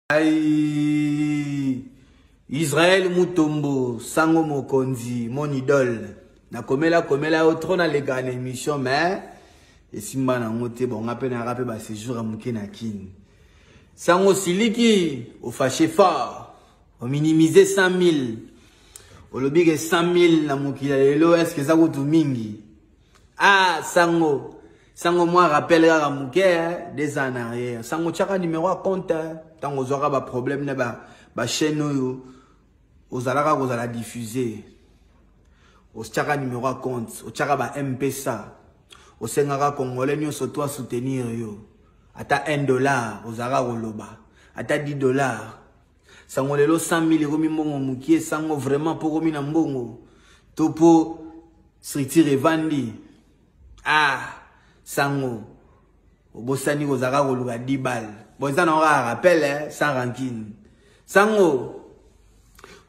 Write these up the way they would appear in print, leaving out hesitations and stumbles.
Aïe Israël Mutombo, Sango Mokonzi, mon idole. Nakomela komela yo trop na leka na émission mais esimba nango te bon nga pe na rape ba séjour ya moke na Kin. Sango siliki, au fâché fort, au minimiser 100 000. Olobi ke 100 000 na mokili ya lelo est-ce que eza kutu mingi? Ah sango sango mwa rappel kaka moke eh, deux ans en arrière sango tiaka numéro ya compte ntango ozwaka baproblème na bachaîne ba oyo ozalaka kozala diffuse otiaka numéro ya compte otiaka ba mpesa osengaka congolais nyonso to asoutenir yo ata 1 dollar ozalaka koloba ata 10 dollar sango lelo 100 000 ekomi mbongo mokie sango vraiment mpo okomi na mbongo to mpo structure evandi ah sango obosani kozalaka koluka 10 balle bon eza nango kaka rappel eh, sans rancune sango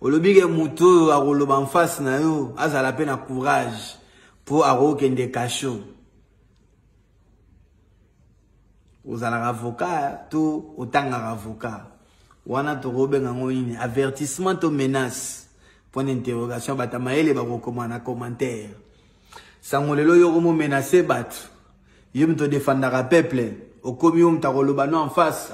olobi ke moto oyo akoloba en face na yo azala mpe na courage mpo akokende kasho ozalaka avocat to otangaka avocat wana tokobenga yango nini avertissement to menace point d'interrogation bato ya mayele bakokoma na commentaire sango lelo yo okomomenace bato yo moto odefandaka peuple okomi yo moto akoloba no en face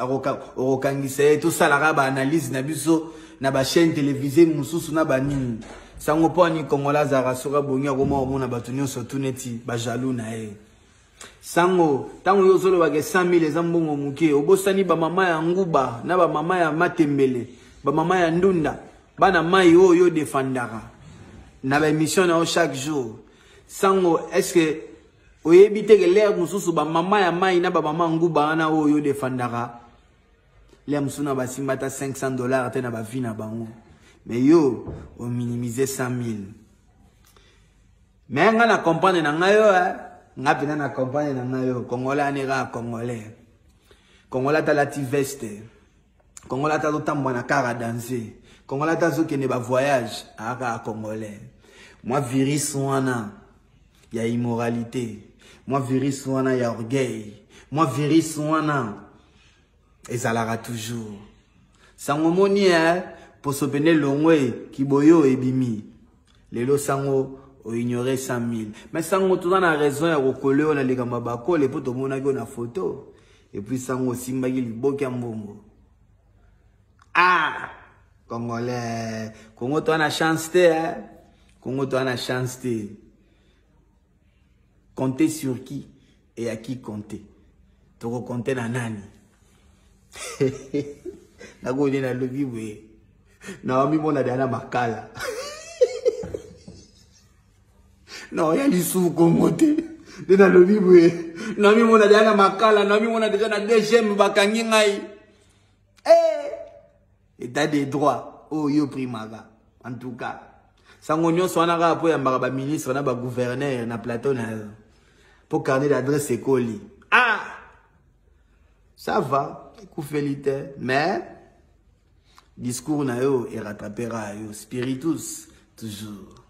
okokangisa ye tosalaka baanalyse na biso na bachaîne télévisée mosusu na banini sango mpo ani kongola azalaka soki abongi akoma komona bato nyonso tu neti bajaloux na ye Sango, tango yo ozoloba ke 100 000 eza mbongo moke, obosani ba mama ya nguba na ba mama ya matembele, ba mama ya ndunda, bana mai oyo yo defendaka na ba émission na yo chaque jour. Sango, est-ce que oyebi te ke l'heure mosusu ba mama ya mai na ba mama nguba wana oyo yo defendaka l'heure mosusu na basimba ata 500 dollars te na ba vie na bango. Mais yo o minimiser 100 000. Mais nga na comprendre na ngai yo eh. Nga pena na comprendre na ngai yo. Congolais ane kaka congolais. Congolais ata lati veste. Congolais ata azotambwa na kara danse. Congolais ata azokende ba voyage, aka congolais. Moi virus wana ya immoralité. Moi virus wana ya orgueil. Moi virus wana ezalaka toujours sango omoni eh poso pene elongwe kiboyo ebimi lelo sango oignore 100 000 mais sango toza na raison ya kokole oyo na likambo ya bakole mpo tomonaki oyo na foto epuis sango osimbaki liboki ya mbongo ah congolais kongo toa na chance te eh? kongo toa na chance te Compter sur qui et à qui compter? Toko compter na nani? Nakoni na lobi boye. Naomi mona dana makala. Non, ya lisusu Congo te. Nde nalobi boye. Naomi mona dana makala, naomi mona deja na DGM bakangi ngai. Eh! État de droit oyo yo primaka. En tout cas, sango nyonso wana kaka mpo oyambaka baministre na bagouverneur na plateau na yo mpo carnet d'adresse ekoli. Ah! Ça va, ekufeli te, mais discours na yo erattrapera yo spiritus toujours.